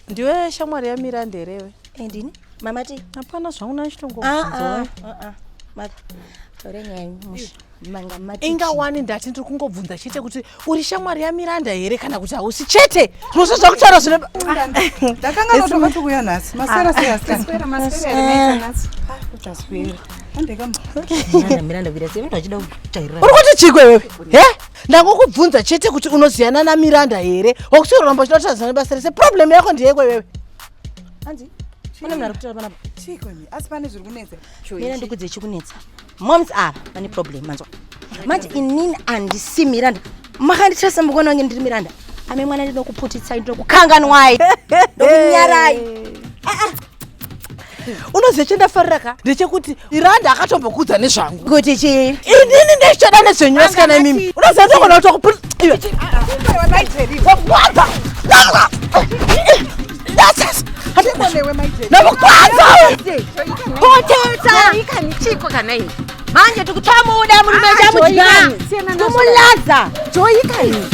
Ndiwe shamwari yaMiranda here iwe? Eh, ndini mamati. Hapana zvangu nachitongobvunza. Ah, ah, ah. Taure nyaya mushe. Manga mati. Inga wani ndati ndiri kungobvunza chete kuti uri shamwari yaMiranda here kana kuti hausi chete. Zvose zvakutaura zvine Ndakanga notoka tikuya nhasi. Maswera sei asikana? Maswera, maswera here maita nhasi? Taswera. Handeka. Miranda, Miranda kuita sei vanhu vachida kutairira. Uri kuti chiko iwewe? He? Ndangokubvunza chete kuti unoziyana naMiranda here? Wakuti uramba uchida kutarisana nebasa rese. Problem yako ndeyeko iwewe. Hanzi pane munhu ari kutaura panapa. Chiko imi? Asi pane zviri kunetsa. Mira ndikudze chikunetsa. Moms ava vane problem manzwa. Manje inini handisi Miranda. Makanditrasa mukuona wange ndiri Miranda. Ame mwana ndinokuputitsai ndinokukanganwai. Ndokunyarai. Unoziva chendafarira ka ndechekuti Miranda akatombokudza nezvangu. Kuti chii? Inini ndichada nezvenyu vasikana imimi. Unoziva ndogona kutokupu iwe. Wakwadza. Ndakukwadza. Potetsa. Chiko kana ini? Manje tikutomuda murume chamudya. Kumulaza. Joyikani.